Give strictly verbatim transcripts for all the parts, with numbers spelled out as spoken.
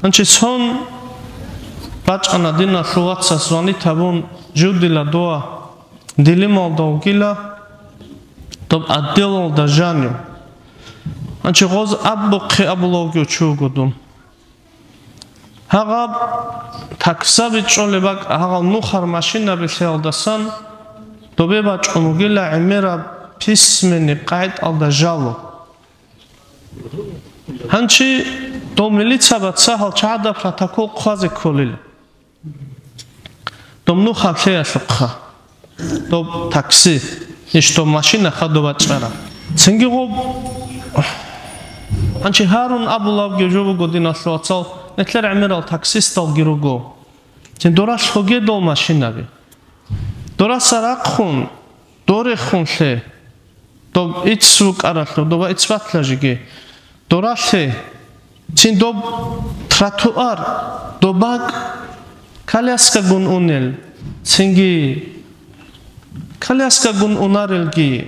Гьанчи сон бачӀана диналъул вацас звонить гьабун, жив дила дова дилималда вугила, доб отделалда жанив. Гьанчи гъоз абухъе абулев вугев чи вуго дун. Гьагъаб таксаби чӀолеб бакӀ, гьагъал нухар машинабилъиялдасан добе бачӀун вугила гӀемераб письменный къагӀидалда жало. Гьанчи дов милица бацагьал чагӀада протокол хъвазе кколел. Доб нухаб лъеялъухъа. Доб такси, иш доб машина хадуб бачӀара. Цинги гъоб гьанчи гьарун абулабги жо буго диналъул вацал, нилъер гӀемерал таксисталги руго. Цин доралъ хогедал машинаби. Дораса рахъун, дорехун лъе. Доб ицц вукӀаралъур, доба ицц батлажиги. Доралъе, цин доб тротуар, доб бакӀ коляскагун унел, цинги коляскагун унарелги,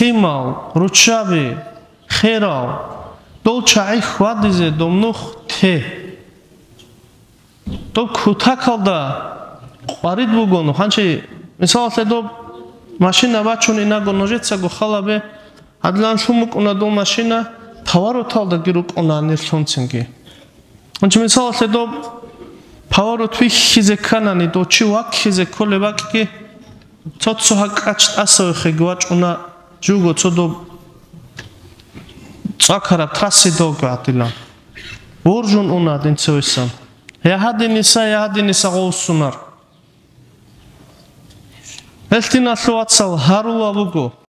лъимал, руччаби, херал, дол чагӀи хьвадизе доб нух те. Доб кутакалда къварид бугону, хъанчи, мисалалъе, доб машина бачун инаго нужецаго халабе, гьадилан лъун букӀуна дол машина, повороталдаги рукӀуна гьанир лъунцинги. Хъанчи, мисалалъе, доб поворот вихьизе кканани, дов чи ваккизе кколеб бакӀги, цо-цо гьакӀач тӀасавехеги вачӀуна, живго цо доб цӀакараб трассидалги гьадилан. Боржун уна гьадин цевесан. Я гьадиниса, я гьадиниса гъовсунар. Гьелъ диналъул вацал гьарула буго.